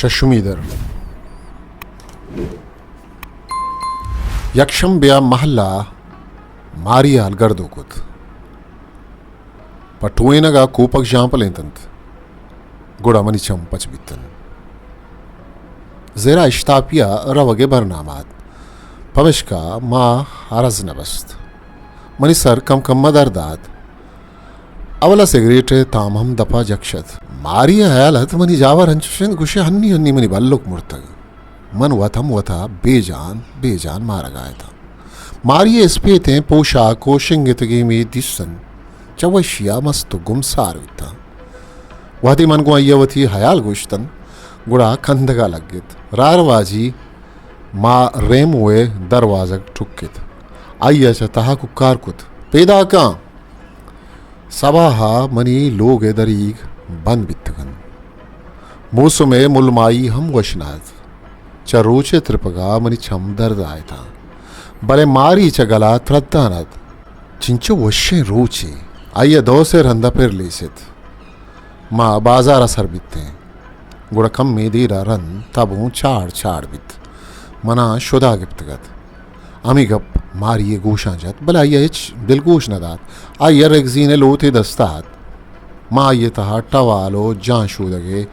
ششمی در۔ یکشمبے ءَ مہلہ ماری ءَ الگردو کت۔ پہ ٹوئینگ ءَ کوپگ ژامپلینتنت، گڑا منی چم پچ بیتنت۔ زیرا اشتاپی ءَ روگ ءِ برنامہ ات، پمشکا ما ارز نہ بست۔ منی سر کم کم ءَ درد ات۔ اولا سگریٹ ءِ تام ہم دپ ءَ جکشت۔ ماری ءِ ہیال ات منی جاور انچش انت گوشے ہنی ہنی منی بلک مرتگ۔ من وت ہم وت ءَ بے جان بے جان مارگ ءَ اتاں۔ ماری ءِ اسپیتیں پوشاک و شنگتگیں میتگ دیستن چہ وشی ءَ مست و گمسار بیتاں۔ وہدے من گوں آئی ءَ وتی ہیال گوشتن، گڑا کندگ ءَ لگت۔ راہ رواجی ما ریمو ءِ دروازگ ٹکت۔ آئی ءَ چہ تہا کوکار کت، پیداکاں! سباہ ءَ منی لوگ ءِ دریگ بند بیتگ انت۔ موسم ءِ ملمائی ہم وش نہ ات۔ چہ روچ ءِ ترپگ ءَ منی چم درد ءَ اتاں، بلے ماری چہ گل ءَ تردان ات۔ چنچو وشیں روچے! آئی ءَ دو سے رند ءَ پر لیست۔ ما بازار ءَ سر بیتیں، گڑا کمے دیر ءَ رند تب اوں چاڑ چاڑ بیت۔ من ءَ شدا گپتگ ات۔ ہمے گپ ماری ءِ گوشاں جت، بلے آئی ءَ ہچ دلگوش نہ دات۔ آئی ءَ رگزین ءِ لوتے دست ءَ ات۔ ما آئی ءِ تہا ٹوال و جان شودگ ءِ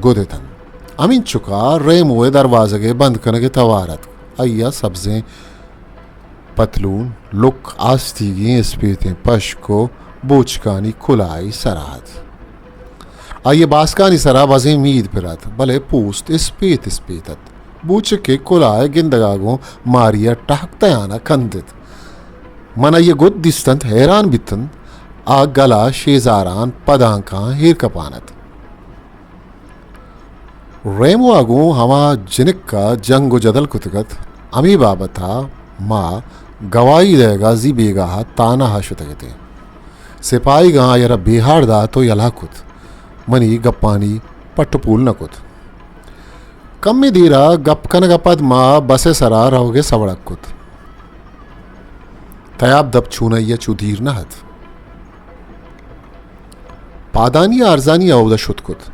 گد اتنت۔ ہمینچک ءَ ریمو ءِ دروازگ ءِ بند کنگ ءِ توار اتک۔ آئی ءَ سبزیں پتلون، لک آستیگیں اسپیتیں پشک و بوچکانی کلاہے سر ءَ ات۔ آئی ءِ باسکانی سر ءَ بزیں مید پر ات، بلے پوست اسپیت اسپیت ات۔ بوچک ءِ کلاہ ءِ گندگ ءَ گوں ماری ءَ ٹہک تیان ءَ کندت۔ من آئی ءِ گد دیستنت، حیران بیتنت۔ آ گل ءَ شیزاران پدانکاں ایر کپان ات۔ ریمو ءَ گوں ہما جنک ءَ جنگ و جدل کتگ ات، ہمے بابت ءَ ما گواہی دئیگ ءَ زی بیگاہ ءَ تھانہ ءَ شتگ اتیں۔ سپاہیگاں آئی ءَ را بیہار دات و یلہ کت۔ منی گپانی پٹ و پول نہ کت۔ کمے دیر ءَ گپ کنگ ءَ پد ما بس ءِ سر ءَ روگ ءِ سوڑگ کت۔ تیاب دپ چونائی ءَ چو دیر نہ ات۔ پادانی ءَ ارزانی ءَ اودا شت کت،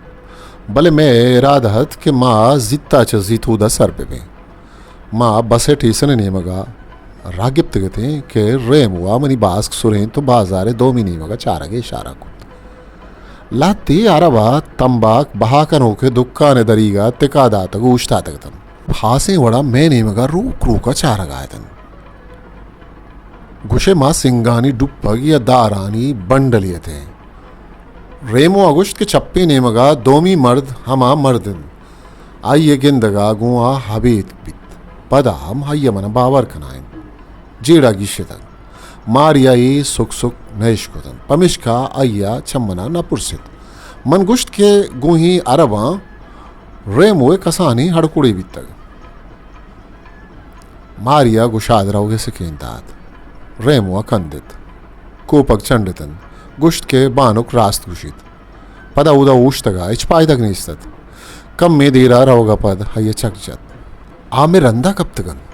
بلے مئے ارادہ ات کہ ما زیت ءَ چہ زیت اودا سر بہ بیں۔ ما بس ءِ ٹیسن ءِ نیمگ ءَ راہ گپتگ اتیں کہ ریمو ءَ منی باسک سرینت و بازار ءِ دومی نیمگ ءَ چارگ ءِ اشارہ کت۔ لہتے عرب ءَ تمباک بہا کنوک ءِ دکان ءِ دریگ ءَ تکا داتگ و اوشتاتگ اتنت۔ ہاسیں وڑ ءَ مئے نیمگ ءَ روک روک ءَ چارگ ءَ اتنت۔ گوشئے ما سنگانی ڈوپگ یا دارانی بنڈلے اتیں۔ ریمو ءَ گوشت کہ چپیں نیمگ ءَ دومی مرد ہما مرد انت۔ آئی ءِ گندگ ءَ گوں آ ابیتک بیت۔ پدا ہم آئی ءَ من ءَ باور کنائینت۔ جیڑہ گیشتگ۔ ماری ءَ اے سک سک نہ اشکتنت، پمیشکا آئی ءَ چہ من ءَ نہ پرست۔ من گوشت کہ گوں اے عرباں ریمو ءِ کسانیں ہڑکڑے بیتگ۔ ماری ءَ گشاد روگ ءِ سکین دات۔ ریمو ءَ کندت۔ کوپگ چنڈتنت۔ گوشت کہ بانک راست گوشیت۔ پدا اودا اوشتگ ءَ ہچ پائدگ نیست ات۔ کمے دیر ءَ روگ ءَ پد آئی ءَ چک جت۔ آ مئے رند ءَ کپتگ انت۔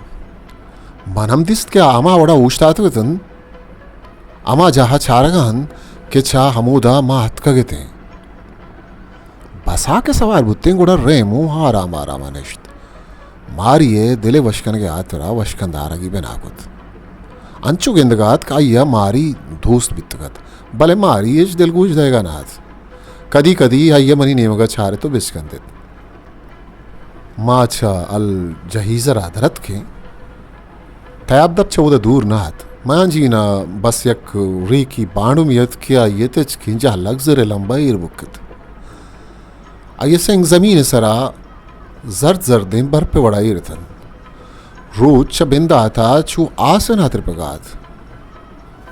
من ہم دیست کہ آ ہما وڑ ءَ اوشتاتگ اتنت، ہما جاہ ءَ چارگ ءَ انت کہ چہ ہمودا ما اتکگ اتیں۔ بس ءَ کہ سوار بوتیں، گڑا ریمو آرام آرام ءَ نشت۔ ماری ءِ دل ءِ وشکنگ ءِ ہاترا وشکندارگی بنا کت۔ انچو گندگ ءَ ات کہ آئی ءَ ماری دوست بیتگ ات، بلے ماری ہچ دلگوش دئیگ ءَ نہ ات۔ کدی کدی آئی ءَ منی نیمگ ءَ چارت و بچکندت۔ ما چہ الجحیزہ ءَ در اتکیں۔ تیاب دپ چہ اودا دور نہ ات۔ میانجین ءَ بس یک ریکی بانڈومی ات کہ آئی ءِ تچکیں جہلگ زر ءِ لمب ءَ ایر بکت۔ آئی ءِ سنگ زمین ءِ سرا زرد زردیں برپ ءِ وڑا ایر اتنت۔ روچ چہ بندات ءَ چو آسن ءَ ترپگا ات۔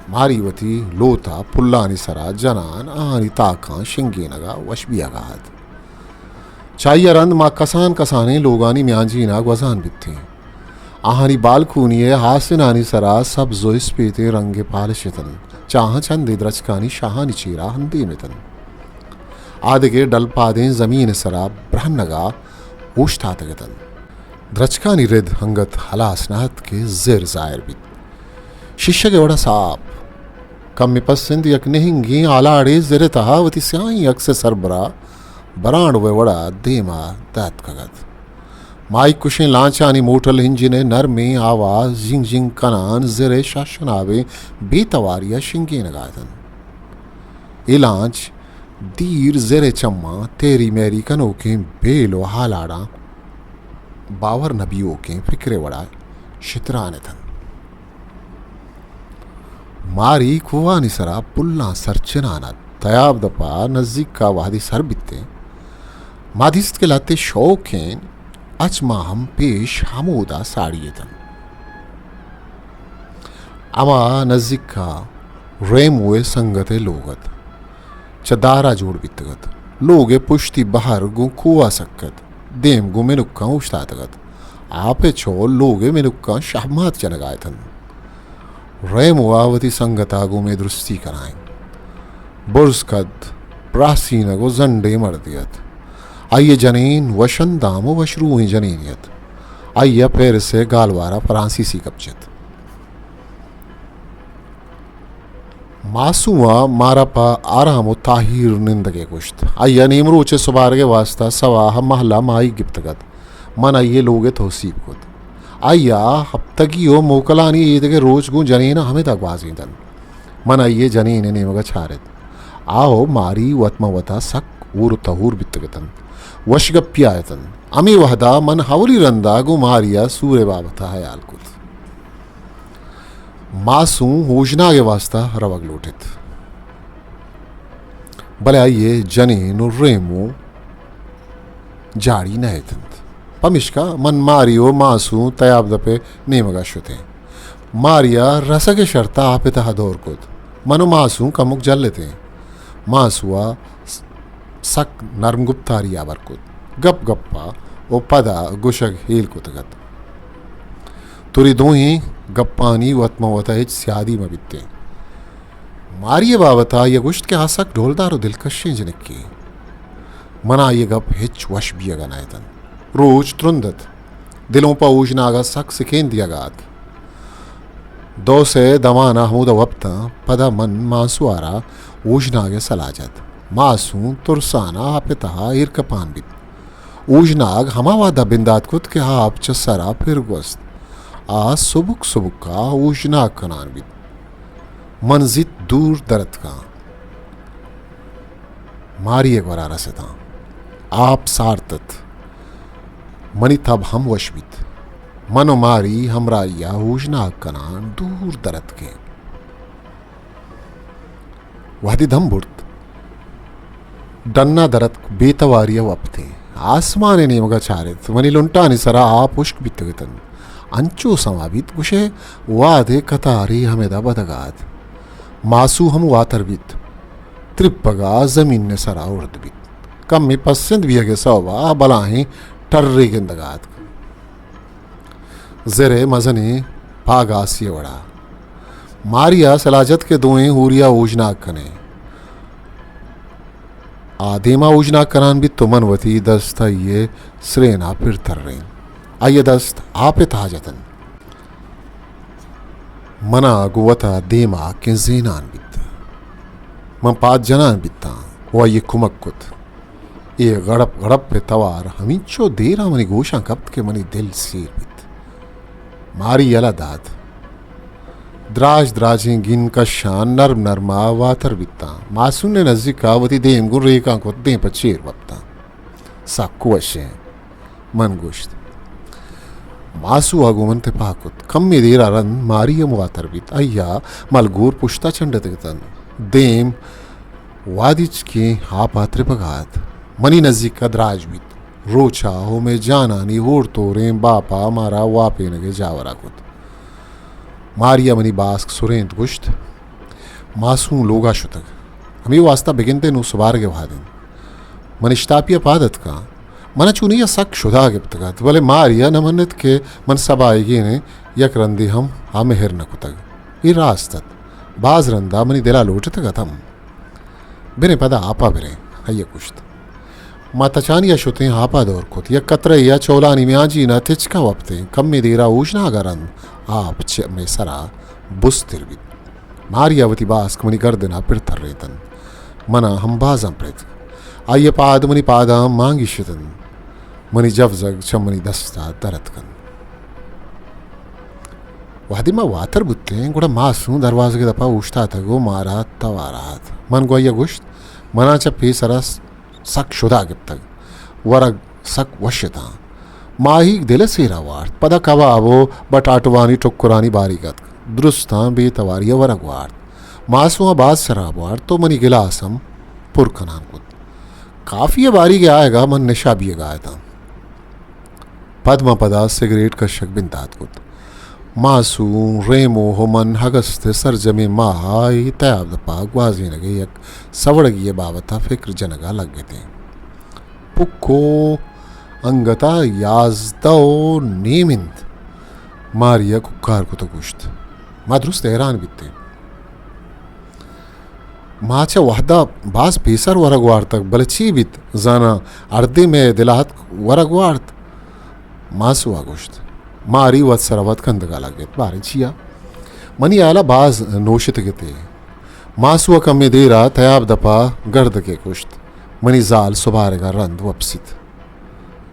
ماری وتی لوت ءَ پلانی سرا جنان آہانی تاکاں شنگینگ ءَ وش بیئگا ات۔ چہ آئی ءَ رند ما کسان کسانیں لوگانی میانجین ءَ گوزان بیتیں۔ آہانی بالکونی ءِ آسنانی سرا سبز و اسپیتیں رنگ ءِ پالش اتنت۔ چہ آہاں چندے درچکانی شاہانی چیرا ہندیم اتنت۔ آ دگہ ڈل پادیں زمین ءِ سرا برہنگا اوشتاتگ اتنت۔ درچکانی رد انگت ہلاس نہ ات کہ زر ظاہر بیت۔ شیشگ ءِ وڑا ساپ۔ کمے پسند یک نہنگیں آلاڑے زر ءِ تہا وتی سیاہیں عکس ءِ سربرا برانڈو ءِ وڑا دیما داتکگ ات۔ ماہی کشیں لانچانی موٹل انجن ءِ نرمیں آواز جنگ جنگ کنان زر ءِ شاشنابیں بے تواری ءَ شنگینگ ءَ اتنت۔ اے لانچ دیر زر ءِ چماں تیری میری کنوکیں بیل ءُ ہالاڑاں باور نہ بیوکیں فکر ءِ وڑا شتران اتنت۔ ماری کوہانی سرا پلاں سرچنان ات۔ تیاب دپا نزیکا وہدے سر بیتیں، ما دیست کہ لہتے شوکیں اچ ما ہم پیش ہمودا ساڑی اتنت۔ ہما نزیکا ریمو ءِ سنگت ءِ لوگ ات۔ چہ دارا جوڑ بیتگ ات۔ لوگ ءِ پشتی بہر گوں کوہ ءَ سک ات۔ دیم گوں منکاں اوشتاتگ ات۔ آپ ءِ چول لوگ ءِ منکاں شہمات جنگا اتنت۔ ریمو ءَ وتی سنگت ءَ گوں مے درستی کنائینت۔ برز کد، پراسینگ ءُ زنڈیں مردے ات۔ آئی ءِ جنین وش اندام ءُ وش روہیں جنینے ات۔ آئی ءَ پیرس ءِ گالوارا فرانسیسی گپ جت۔ ماسو ءَ مارا پہ آرام ءُ تاہیر نندگ ءِ گوشت۔ آئی ءَ نیمروچ ءِ سبارگ ءِ واستا سوا ہم مہلا ماہیگ گپتگ ات۔ من آئی ءِ لوگ ءِ توسیپ کت۔ آئی ءَ ہپتگی ءُ موکلانی ایدگہ روچ گوں جنین ءَ ہمدا گوازینتنت۔ من آئی ءِ جنین ءِ نیمگ ءَ چارت۔ آ ءُ ماری وت ماں وتا سک ہور ءُ تہور بیتگ اتنت۔ وش گپی ءَ اتنت۔ ہمے وہدا من اولی رندا گوں ماری ءَ سور ءِ بابت ءَ ہیال کت۔ ماسو اوژناگ ءِ واستا روگ لوٹت، بلے آئی ءِ جنین ءُ ریمو جاڑی نہ اتنت۔ پمیشکا من ماری ءُ ماسو تیاب دپ ءِ نیمگ ءَ شتیں۔ ماری ءَ رسگ ءِ شرط ءَ آپ ءِ تہا دور کت۔ من ءُ ماسو کمک جل اتیں۔ ماسو ءَ سک نرم گپتاری ءَ ہبر کت۔ گپ گپ ءَ ءُ پدا گوشگ ہیل کتگ ات۔ توری دوئیں گپانی وت ماں وتا ہچ سیادی مہ بیتیں۔ ماری ءِ بابت ءَ آئی ءَ گوشت کہ آ سک ڈولدار ءُ دلکشیں جنکے۔ من ءَ آئی ءِ گپ ہچ وش بیگ ءَ نہ اتنت۔ روچ ترند ات۔ دلوں پہ اوژناگ ءَ سک سکین دیگ ءَ ات۔ دو سے دمان ءَ ہمودا وپتاں، پدا من ماسو ءَ را اوژناگ ءِ سلاہ جت۔ ماسو ترسان ءَ آپ ءِ تہا ایر کپان بیت۔ اوژناگ ہما وہد ءَ بندات کت کہ آپ چہ سر ءَ پر گوست۔ آ سبک سبک ءَ اوژناگ کنان بیت۔ من زیت دور در اتکاں۔ ماری ءِ گورا رستاں۔ آپ سارت ات۔ منی تب ہم وش بیت۔ من ءُ ماری ہمراہی ءَ اوژناگ کنان دور در اتکیں۔ وہدے دم برت، ڈن ءَ در اتک، بے تواری ءَ وپتیں۔ آسمان ءِ نیمگ ءَ چارت، منی لنٹانی سرا آپ ہشک بیتگ اتنت۔ انچو سما بیت گوشئے وہدے کتارے ہمدا بدگ ءَ ات۔ ماسو ہم واتر بیت۔ ترپگ ءَ زمین ءِ سرا اڑد بیت۔ کمے پسند بیگ ءِ سوب ءَ بلاہیں ٹرے گندگ ءَ اتک۔ زر ءِ مزنیں پاگاسی ءِ وڑا۔ ماری ءَ سلاہ جت کہ دوئیں ہوری ءَ اوژناگ کنیں۔ آ دیما اوژناگ کنان بیت ءُ من وتی دست آئی ءِ سرین ءَ پر ترین۔ آئی ءِ دست آپ ءِ تہا جتنت۔ من ءَ گوں وت ءَ دیما کنزینان بیت۔ من پاد جنان بیتاں ءُ آئی ءَ کمک کت۔ اے گڑپ گڑپ ءِ توار ہمینچو دیر ءَ منی گوشاں کپت کہ منی دل سیر بیت۔ ماری یلہ دات۔ دراج دراجیں گین کشان نرم نرم ءَ واتر بیتاں۔ ماسون ءِ نزیک ءَ وتی دیم گوں ریکاں کت، دیم پہ چیر وپتاں۔ سک وشیں۔ من گوشت۔ ماسو ءَ گوں من تپاک کت۔ کمے دیر ءَ رند ماری ہم واتر بیت۔ آئی ءَ ملگور پشت ءَ چنڈتگ اتنت۔ دیم وادیچکیں آپ ءَ ترپگ ءَ ات۔ منی نزیک ءَ دراج بیت۔ روچ ءَ ءُ مئے جانانی ہور توریں باپ ءَ مارا واپینگ ءِ جاور ءَ کت۔ ماری ءَ منی باسک سرینت، گوشت، ماسو لوگ ءَ شتگ۔ ہمے واستا بگندئے نوں سبارگ ءِ وہد انت۔ من اشتاپی ءَ پاد اتکاں۔ من ءَ چونی ءَ سک شدا گپتگ ات، بلے ماری ءَ نہ منت کہ من سبا ایگین ءَ یک رندے ہم آ مہر نہ کتگ۔ اے راست ات۔ باز رندا منی دل ءَ لوٹتگ ات ہم۔ بریں پدا آپ ءَ بریں، آئی ءَ گوشت۔ ما تچانی ءَ شتیں، آپ ءَ دور کت۔ یک کترہ ءَ چولانی میانجین ءَ تچک ءَ وپتیں۔ کمے دیر ءَ اوژناگ ءَ رند آپ چہ مئے سرا بزتر بیت۔ ماری ءَ وتی باسک منی گردن ءَ پر ترینتنت۔ من ءَ ہمبازاں پرتک۔ آئی ءِ پاد منی پاداں مانگیش اتنت۔ منی جوزگ چہ منی دست ءَ در اتک انت۔ وہدے ما واتر بوتیں، گڑا ماسو درواز ءِ دپ ءَ اوشتاتگ ءُ مارا توار ءَ ات۔ من گوں آئی ءَ گوشت، منا چہ پیسر ءَ سک شدا گپتگ۔ ورگ سک وش اتاں۔ ماہیگ دل ءِ سیرا وارت۔ پدا کباب ءُ بٹاٹوانی ٹکرانی باریگ اتک۔ درستاں بے تواری ءَ ورگ وارت۔ ماسو ءَ باز شراب وارت ءُ منی گلاس ہم پر کنان کت۔ کافی ءِ باریگ ءِ آیگ ءَ من نشہ بیگ ءَ اتاں۔ پد ما پدا سگریٹ کشگ بندات کت۔ ماسو، ریمو ءُ من ہگست ءِ سرجمیں ماہ ءَ اے تیاب دپ ءَ گوازینگ ءِ یک سوڑگی ءِ بابت ءَ فکر جنگ ءَ لگ اتیں۔ پکو انگت ءَ یازدہ ءُ نیم انت۔ ماری ءَ کوکار کت ءُ گوشت۔ ما درست حیران بیتیں۔ ما چہ وہدا باز پیسر ورگ وارتگ، بلے چی بیت؟ زاناں ہردے مئے دل ءَ اتک ورگ وارت۔ ماسو ءَ گوشت۔ ماری وت سر ءَ وت کندگ ءَ لگ ات۔ باریں چیا؟ منی ہیال ءَ باز نوشتگ اتے۔ ماسو ءَ کمے دیر ءَ تیاب دپ ءَ گردکے کشت۔ منی زال سبارگ ءَ رند وپسیت۔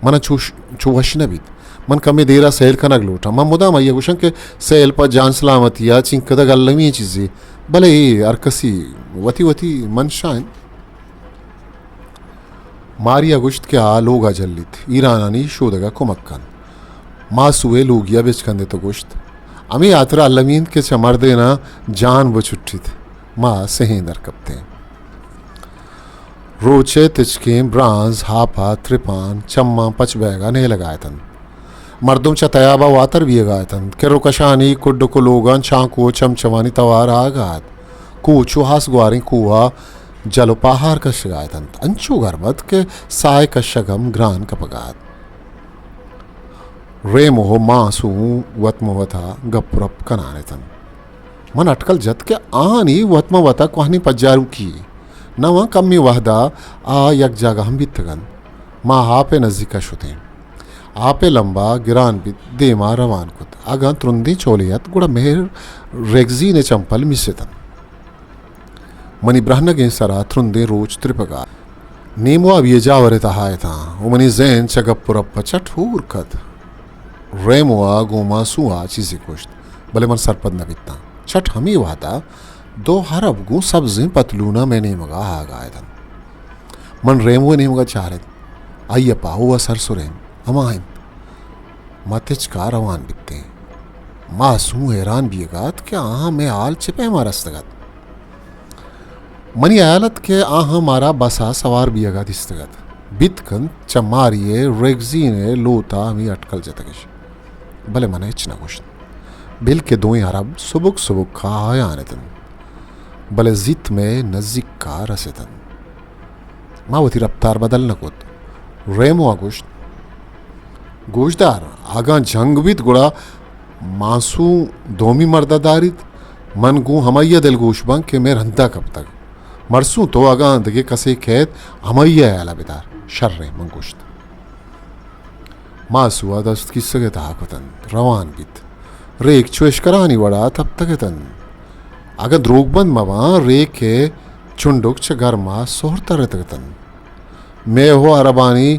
من ءَ چوش-، چو وش نہ بیت۔ من کمے دیر ءَ سیل کنگ لوٹاں۔ من مدام آئی ءَ گوشاں کہ سیل پہ جان سلامتی ءَ چنکدگ المی چیزے، بلے اے ہر کسی وتی وتی منشا انت۔ ماری ءَ گوشت کہ آ لوگ ءَ جلیت، ایرانانی شودگ ءَ کمک کنت۔ ماسو ءِ لوگی ءَ بچکندت ءُ گوشت، ہمے ہاترا المی انت کہ چہ مردین ءَ جان بچٹیت۔ ما سہیں در کپتیں۔ روچ ءِ تچکیں برانز ہاپ ءَ ترپان چماں پچ بئیگ ءَ نیلگ ءَ اتنت۔ مردم چہ تیاب ءَ واتر بیگ ءَ اتنت۔ کر ءُ کشانی کڈک ءُ لوگاں چانکو ءُ چمچمانی توار آگ ءَ ات۔ کوہ چو ہاس گواریں کوہ ءَ جل ءُ پاہار کشگ ءَ اتنت۔ انچو گرم ات کہ ساہ ءِ کشگ ہم گران کپگ ءَ ات۔ ریمو ءُ ماسو وت ماں وت ءَ گپ ءُ رپ کنان اتنت۔ من اٹکل جت کہ آہانی وت ماں وت ءَ کوہنیں پجاروکی۔ نواں کمیں وہد ءَ آ یک جاگہ ہم بیتگ انت۔ ما آپ ءِ نزیک ءَ شتیں۔ آپ ءِ لمب ءَ گران بیت، دیم ءَ روان کت۔ اگاں ترندیں چولے ات، گڑا مہر ریگزین ءِ چمپل میس اتنت۔ منی برہنگیں سر ءَ ترندیں روچ ترپگ ءَ ات۔ نیم وابی ءِ جاور ءِ تہا اتاں ءُ منی ذہن چہ گپ ءُ رپ ءَ چٹ ہور کت۔ ریمو ءَ گوں ماسو ءَ چیزے گوشت، بلے من سرپد نہ بیتاں۔ چٹ ہمے وہد ءَ دو عرب گوں سبزیں پتلون ءَ مئے نیمگ ءَ آگ ءَ اتنت۔ من ریمو ءِ نیمگ ءَ چارت۔ آئی ءِ پاہو ءَ سر سرین ہما انت۔ ما تچک ءَ روان بیتیں۔ ماسو حیران بیگ ءَ ات کہ آہاں مئے حال چہ پیم ءَ رستگ ات۔ منی ہیال ات کہ آہاں مارا بس ءَ سوار بیگ ءَ دیستگ ات۔ بیت کنت چہ ماری ءِ ریگزین ءِ لوت ءَ ہمے اٹکل جتگ اش۔ بلے من ہچ نہ گوشت۔ بلکہ دوئیں عرب سبک سبک ءَ آیان اتنت۔ بلے زیت مئے نزیک ءَ رس اتنت۔ ما وتی رپتار بدل نہ کت۔ ریمو ءَ گوشت، گوشدار، اگاں جنگ بیت گڑا ماسو دومی مرد ءَ داریت، من گوں ہمائی ءَ دلگوش باں کہ مئے رند ءَ کپتگ۔ مرسوں تو اگاں دگہ کسے کئیت، ہمائی ءِ ہیال ءَ بدار۔ شریں، من گوشت۔ ماسو ءَ دست کیسگ ءِ تہا کتنت، روان بیت۔ ریک چو اشکرانی وڑا تپتگ اتنت۔ اگاں دروگ بند مہ باں، ریک ءِ چنڈک چہ گرم ءَ سہر ترتگ اتنت۔ مئے ءُ عربانی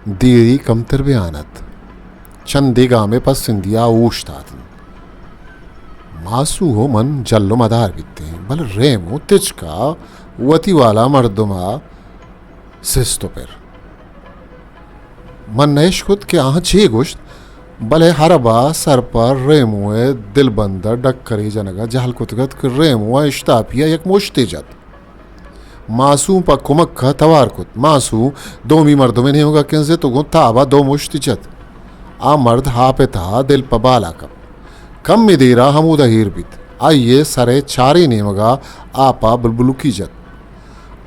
دیری کمتر بیان ات۔ چندے گامے پسندی ءَ اوشتاتنت۔ ماسو ءُ من جل ءُ مدار بیتیں، بلے ریمو تچک ءَ وتی والا مردم ءَ سست ءُ پر۔ من نہ اشکت کہ آہاں چے گوشت، بلے عرب ءَ سر پہ ریمو ءِ دلبند ءَ ڈکرے جنگ ءَ جہل کتگ ات کہ ریمو ءَ اشتاپی ءَ یک مشتے جت۔ ماسو پہ کمک ءَ توار کت۔ ماسو دومی مردم ءِ نیمگ ءَ کنزت ءُ گوں تاب ءَ دو مشت جت۔ آ مرد آپ ءِ تہا دل پہ بالا کپت۔ کمے دیر ءَ ہمودا ایر بیت۔ آئی ءِ سر ءِ چاریں نیمگ ءَ آپ ءَ بلبلکی جت۔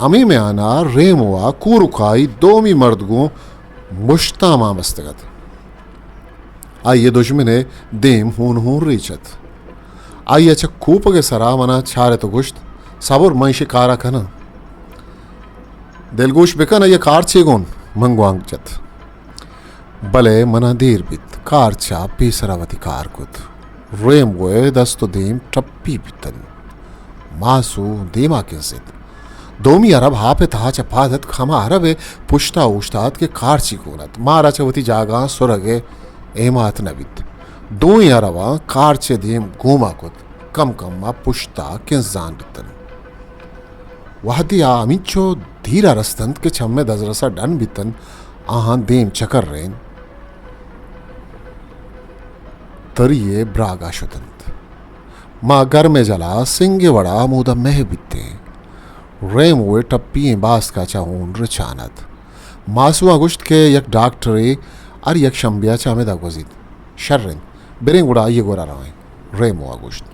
ہمے میان ءَ ریمو ءَ کورکائی دومی مرد گوں مشتاں مان بستگ ات۔ آئی ءِ دژمن ءِ دیم ہون ہون ریچ ات۔ آئی ءَ چہ کوپگ ءِ سرا منا چارت ءُ گوشت، صبر، من ایشی کار ءَ کناں۔ دلگوش بکن، آئی ءَ کارچے گون۔ من گوانک جت۔ بلے منا دیر بیت۔ کارچ ءَ پیسرا وتی کار کت۔ ریمو ءِ دست ءُ دیم ٹپی بیتنت۔ ماسو دیما کنزت۔ دومی عرب ہاپ ءِ تہا چہ پاد اتک، ہما عرب ءِ پشتا اوشتات کہ کارچی گون ات۔ مارا چہ وتی جاگہاں سرگ ءِ ایمات نہ بیت۔ دوئیں عرباں کارچ ءِ دیم گوما کت، کم کم ءَ پشتا کنزان بیتنت۔ وہدے آ ہمینچو دیرا رستنت کہ چم ءِ دزرسا ڈن بیتنت، آہاں دیم چکرینت، تری ءِ براگا شتنت۔ ما گرم ءِ جلا سنگ ءِ وڑا ہمودا مہ بیتیں۔ ریمو ءِ ٹپی ئیں باسکا چہ ہون رچان ات۔ ماسو ءَ گوشت کہ یک ڈاکٹرے ہر یک شمبے ءَ چہ ہمدا گوزیت۔ شر انت، بریں گڑا آئی ءِ گورا رویں۔ ریمو ءَ گوشت۔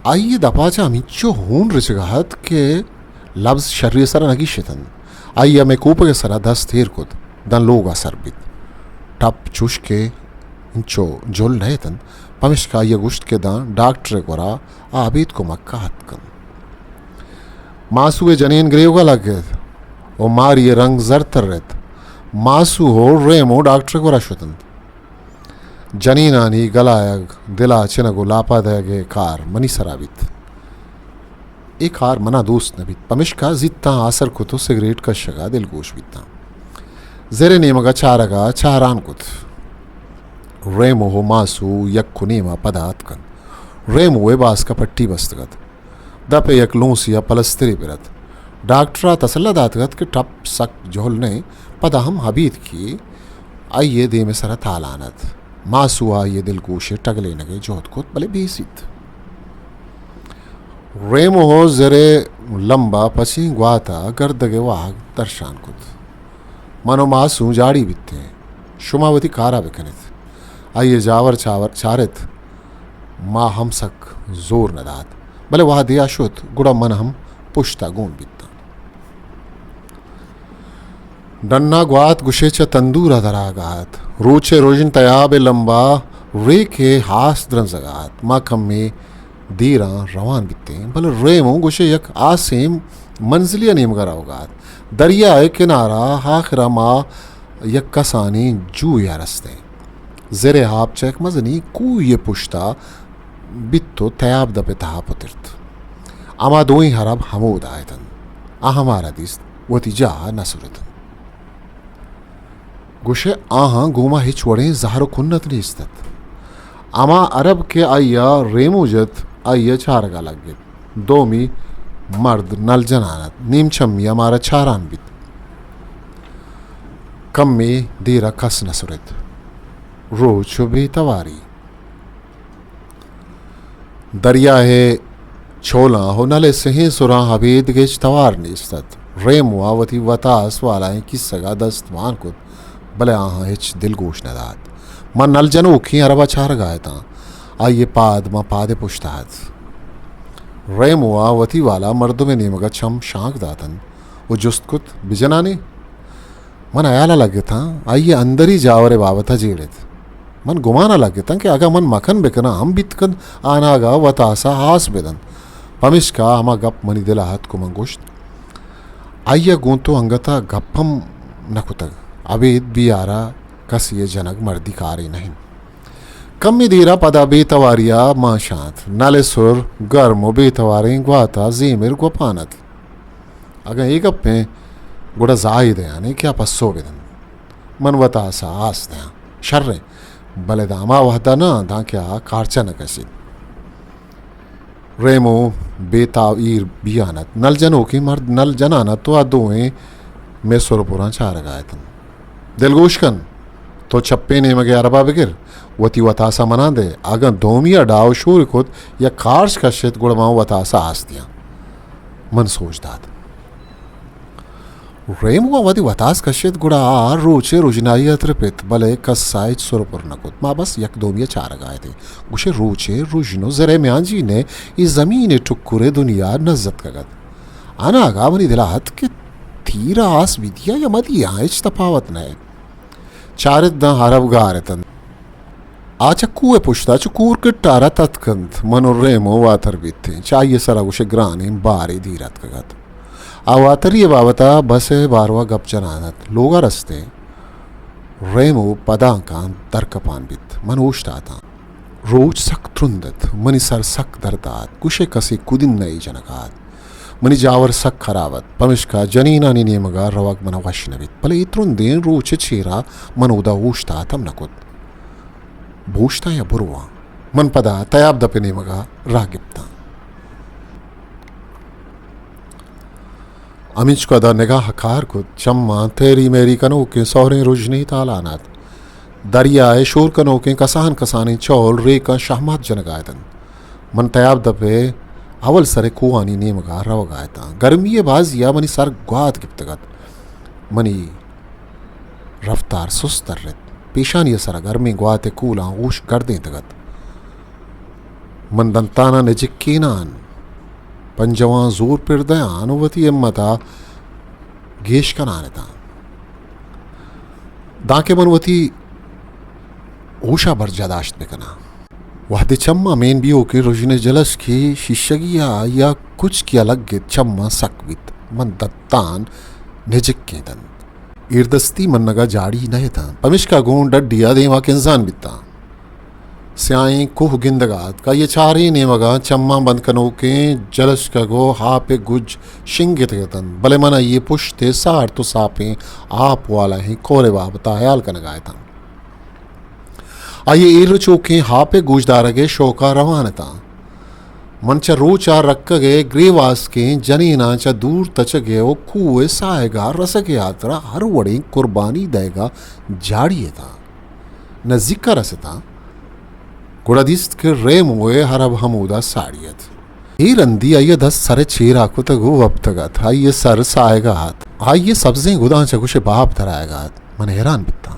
آئی ءِ دپا چہ ہمینچو ہون رچگا ات کہ لبز شری ءِ سرا نہ گیشتنت۔ آئی ءَ مئے کوپگ ءِ سرا دست ایر کت، داں لوگا سر بیت۔ ٹپ چوش کہ انچو جھل نہ اتنت، پمشکا آئی ءَ گوشت کہ داں ڈاکٹر ءِ گورا آ ابید کمک ءَ اتک انت۔ ماسو ءِ جنین گریوگا لگت و ماری ءِ رنگ زرتر ات۔ ماسو و ریمو ڈاکٹر ءِ گورا شتنت۔ جنینانی گلایگ، دلا چنگ و لاپا دئیگ ءِ کار منی سرا بیت۔ اے کار منا دوست نہ بیت، پمشکا زیتاں آسر کت و سگریٹ کشگا دلگوش بیتاں۔ زر ءِ نیمگا چارگا چاران کت۔ ریمو و ماسو یک و نیما پدا اتکنت۔ ریمو ءِ باسکا پٹی بستگ ات۔ دپ ءَ یک لونسی ءَ پلسترے پر ات۔ ڈاکٹر ءَ تسلا داتگ ات کہ ٹپ سک جہل نہ انت، پدا ہم ابیتکی آئی ءِ دیم ءِ سرا تالان ات۔ ماسو ءَ آئی ءِ دلگوش ءِ ٹگلینگ ءِ جہد کت، بلے بے سیت۔ ریمو ءَ زر ءِ لمب ءَ پسیں گوات ءَ گردگ ءِ واہگ درشان کت۔ من و ماسو جاڑی بیتیں، شما وتی کار ءَ بکنیت۔ آئی ءِ جاور چاور چارت، ما ہم سک زور نہ دات، بلے وہدے آ شت، گڑا من ہم پشت ءَ گون بیتاں۔ ڈنا گوات گوشے چہ تندور ءَ درآہگ ءَ ات۔ روچ ءِ رژن تیاب ءِ لمب ءَ ریک ءِ ہاس درنزگ ءَ ات۔ ما کمے دیراں روان بیتیں، بلے ریمو گوشے یک آسیں منزلے ءِ نیمگ ءَ روگ ءَ ات۔ دریا ءِ کنارا آخر ءَ ما یک کسانیں جوئے ءَ رستیں۔ زر ءِ آپ چہ یک مزنیں کوہے ءِ پشت ءَ بیت و تیاب دپ ءِ تہا پترت۔ ہما دوئیں عرب ہمودا اتنت۔ آہاں مارا دیست، وتی جاہ ءَ نہ سرتنت۔ گوشئے آہاں گوما ہچ وڑیں زہر و کنت نیست ات۔ ہما عرب کہ آئی ءَ ریمو جت، آئی ءِ چارگ ءَ لگت۔ دومی مرد نل جنان ات، نیم چمی ءَ مارا چاران بیت۔ کمے دیر ءَ کس نہ سرت۔ روچ و بے تواری۔ دریا ءِ چولاں و نل ءِ سہیں سراں ابید ہچ توار نیست ات۔ ریمو ءَ وتی وتاس والائیں کیسگ ءَ دست مان کت، بلے آہاں ہچ دلگوش نہ دات۔ من نل جنوکیں عرب ءَ چارگ ءَ اتاں۔ آئی ءِ پاد ماں پاد ءِ پشت ءَ ات۔ ریمو ءَ وتی والا مردم ءِ نیمگ ءَ چم شانک داتنت و جست کت، بجنانے؟ من ہیال ءَ لگتاں، آئی ءِ اندری جاور ءِ بابت ءَ جیڑ ات۔ من گمان ءَ لگتاں کہ اگاں من مکن بکناں ہم بیت کنت آناگہ وتاس ءَ آس بدنت۔ پمیشکا ہما گپ منی دل ءَ اتک و من گوشت، آئی ءَ گوں تو انگت ءَ گپ ہم نہ کتگ۔ ابید بیار ءَ کسی ءِ جنگ مردی کارے نہ انت۔ کمے دیر ءَ پدا بے تواری ءَ مان شانت۔ نل ءِ سر گرم و بے تواریں گوات ءَ زیمر گوپان ات۔ اگاں اے گپ انت، گڑا زاہد ءَ آنے کہ آ پسو بدنت۔ من وتاس ءَ آس دیاں۔ شر انت، بلے داں ہما وہد ءَ نہ، داں کہ آ کارچ ءَ نہ کشیت۔ ریمو بے تاویر بیان ات۔ نل جنوکیں مرد نل جنان ات و آ دوئیں مئے سرپراں چارگ ءَ اتنت۔ دلگوش کن، تو چپیں نیمگ ءِ عرب ءَ بگر، وتی وتاس ءَ مناں دئے۔ اگاں دومی ءَ ڈاہ و شور کت یا کارچ کشت، گڑا من وتاس ءَ آس دیاں۔ من سوج دات۔ ریمو ءَ وہدے وتاس کشت، گڑا آ روچ ءِ رژنائی ءَ ترپت، بلے کس ءَ ہچ سرپر نہ کت۔ ما بس یک دومی ءَ چارگ ءَ اتیں۔ گوشئے روچ ءِ رژن و زر ءِ میانجین ءَ اے زمین ءِ ٹکر ءِ دنیا نزتکگ ات۔ اناگہ منی دل ءَ اتک کہ تیر ءَ آس بدیاں یا مدیاں، ہچ تپاوت نہ ات۔ چارت داں عرب گار اتنت۔ آ چہ کوہ ءِ پشت ءَ چو کورکٹ ءَ را تتک انت۔ من و ریمو واتر بیتیں۔ چہ آئی ءِ سرا گوشئے گرانیں بارے دیر اتکگ ات۔ آ واتری ءِ بابت ءَ بس ءِ باروا گپ جنان ات۔ لوگ ءَ رستیں۔ ریمو پدانکاں درکپان بیت۔ من اوشتاتاں۔ روچ سک ترند ات۔ منی سر سک درد ءَ ات۔ گوشئے کسے کدنہ ئے جنگ ءَ ات۔ منی جاور سک خراب ات، پمشکا جنینانی نیمگا روگ منا وش نہ بیت، بلے اے ترندیں روچ چیرا من اودا اوشتات ہم نہ کت۔ بوشتاں یا برواں؟ من پدا تیاب دپ نیمگا راہ گپتاں۔ ہمینچکا دا نگاہ کار کت، چماں تیری میری کنوکیں سہریں رژنے تالان ات۔ دریائے شور کنوکیں کسان کسانیں چول ریکاں شہمات جنگا اتنت۔ من تیاب دپ ء اول سر کوہانی نیمگا روگا اتاں۔ گرمی ء بازیا منی سر گوات گپتگ ات۔ منی رفتار سست ترت۔ پیشانی ء سرا گرمیں گوات ء کولاں ہوش گردینتگ ات۔ من دنتاناں نجکینان، پنجواں زور پر دیان و وتی ہمت ء گیش کنان اتاں، دانکہ من وتی ہوش ء برجاہ داشت بکناں۔ وہدے چماں مین بیوکیں رژن ء جلسکے شیشگی ء آئی ء کچکی ء لگت، چماں سک بیت۔ من دنتان نجکینتنت۔ ایردستی منگا جاڑی نہ اتاں، پمشکا گوں ڈڈی ء دیما کنزان بیتاں۔ سیاہیں کوہ گندگا ات کہ آئی ء چاریں نیمگاں چماں بند کنوکیں جلشکگ و ہاپ ء گج شنگتگ اتنت، بلے من آئی ء پشت ء سارت و ساپیں آپ والاہیں کور ء بابت ء ہیال کنگا اتاں۔ آئی ء ایر و چوکیں ہاپ ء گوشدارگ ء شوق ء روان اتاں۔ من چہ روچ ء رکگ ء گریواسکیں جنیناں چہ دور تچگ ء و کوہ ء ساہگ ء رسگ ء ہاترا ہر وڑیں قربانی دئیگ ء جاڑی اتاں۔ نزیک ء رستاں، گڑا دیست کہ ریمو ء عرب ہمودا ساڑی ات۔ اے رندی آئی ء دست سر ء چیرا کتگ و وپتگ ات۔ آئی ء سر ساہگ ء ات۔ آئی ء سبزیں گداں چہ گوش ء باپ درآیگ ء ات۔ من حیران بیتاں۔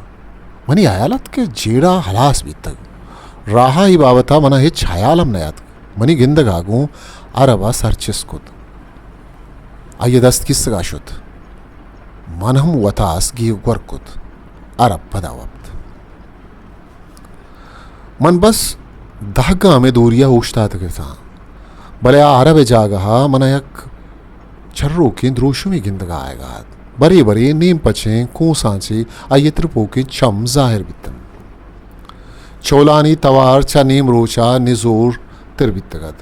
منی ہیال ات کہ جیڑہ ہلاس بیتگ۔ راہ ء اے بابت ء من ء ہچ ہیال ہم نیاتک۔ منی گندگ ء گوں عرب ء سر چست کت۔ آئی ء دست کیسگ ء شت۔ من ہم وتاس گیگ گور کت۔ عرب پدا وپت۔ من بس دہ گام ء دوری ء اوشتاتگ اتاں، بلے آ عرب ء جاگہ ء من ء یک چروکیں دروشمے گندگ ء آیگ ء ات۔ برے برے نیم پچیں کونساں چہ آئی ء ترپوکیں چم ظاہر بیت انت۔ چولانی توار چہ نیم روچ ء نزور تر بیتگ ات،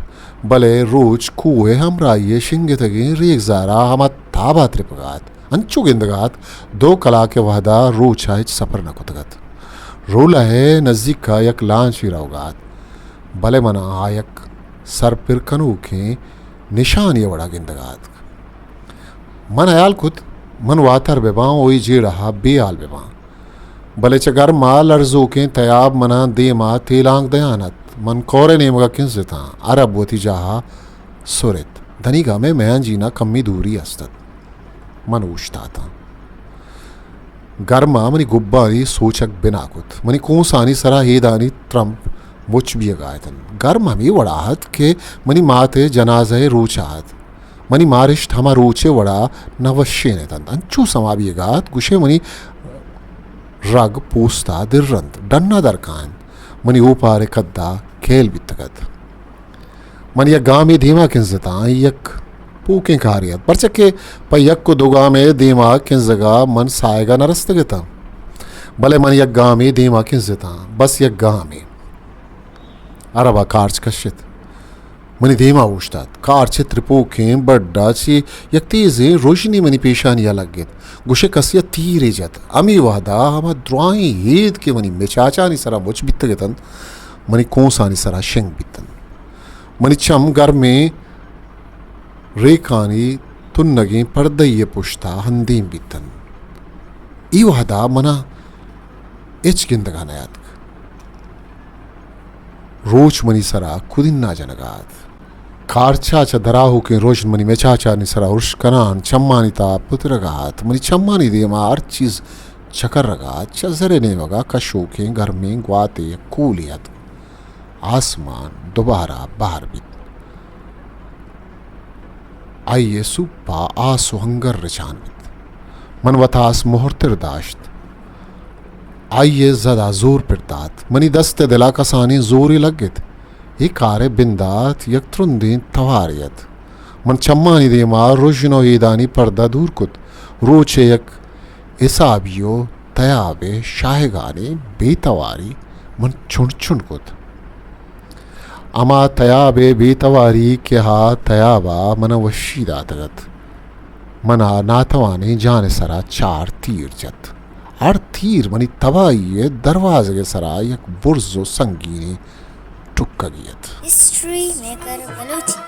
بلے روچ کوہ ء ہمراہی ء شنگتگیں ریگزار ء ہما تاب ء ترپگ ء ات۔ انچو گندگ ء ات، دو کلاک ء وہد ء روچ ء ہچ سپر نہ کتگ ات۔ رولہ ء نزیک ء یک لانچے روگ ء ات، بلے من ء آ یک سرپر کنوکیں نشانے ء وڑا گندگ ء اتک۔ من ہیال کت، من واتر بہ باں و اے جیڑہ ء بے ہال بہ باں۔ بلے چہ گرم ء لرزوکیں تیاب من ء دیم ء تیلانک دیان ات۔ من کور ء نیمگ ء کنزتاں۔ عرب وتی جاہ ء سرت۔ دنیگا مئے میانجین ء کمی دوری است ات۔ من اوشتاتاں۔ گرم ء منی گبانی سوچگ بنا کت۔ منی کونسانی سرا ہیدانی ترمپ مچ بیگ ء اتنت۔ گرم ہمے وڑا ات کہ منی مات ء جنازہ ء روچ ء ات۔ منی مارشت ہما روچ ء وڑا نہ وشین اتنت۔ انچو سما بیگ ء ات، گوشے منی رگ پوست ء درنت، ڈن ء در کاینت۔ منی اوپار ء کد ء کیل بیتگ ات۔ من یک گامے دیما کنزتاں، آئی یک پوکیں کارے ات، پرچا کہ پہ یک و دو گامے دیما کنزگا من ساہگا نہ رستگ اتاں، بلے من یک گامے دیما کنزتاں، بس یک گامے۔ عربا کارچ کشت، منی دیما اوشتات۔ کارچ ترپوکیں بڈا چی یک تیزیں روشنی منی پیشانیا لگت، گوشے کسیا تیرے جت۔ ہمے وہدا ہما درائیں ہید کہ منی مچاچانی سرا مچ بیتگ اتنت، منی کونسانی سرا شنگ بیتنت۔ منی چم گرمیں ریکانی تنگیں پردہی ء پشتا ہندیم بیتنت۔ اے وہدا منا ہچ گندگا نیاتک۔ روچ منی سرا کدنا جنگا ات۔ کارچا چہ دراہوکیں رژن منی مچاچانی سرا ارش کنان چمانی تہا پترگا ات۔ منی چمانی دیما ہر چیز چکرگا ات۔ چہ زر ء نیمگا کشوکیں گرمیں گواتے یک کولے ات۔ آسمان دوبارہ بہر بیت۔ آئی ء سوپا آس و ہنگر رچان بیت۔ من وتاس مہرتر داشت۔ آئی ء زدا زور پر دات۔ منی دست ء دلا کسانیں زورے لگت۔ اے کار ء بندات یک ترندیں توارے ات۔ من چمانی دیما رژن و ہیدانی پردہ دور کت۔ روچ ء یک حسابی و تیاب ء شاہگانیں بے تواری من چنڈ چنڈ کت۔ ہما تیاب ءِ بے تواری کہ آ تیاب ءَ من ءَ وشی داتگ ات، من ءَ ناتوانیں جان ءِ سرا چار تیر جت۔ ہر تیر منی تباہی ءِ دروازگ ءِ سرا یک برز ءُ سنگینیں ٹکگے ات۔ ہسٹری میکر بلوچی۔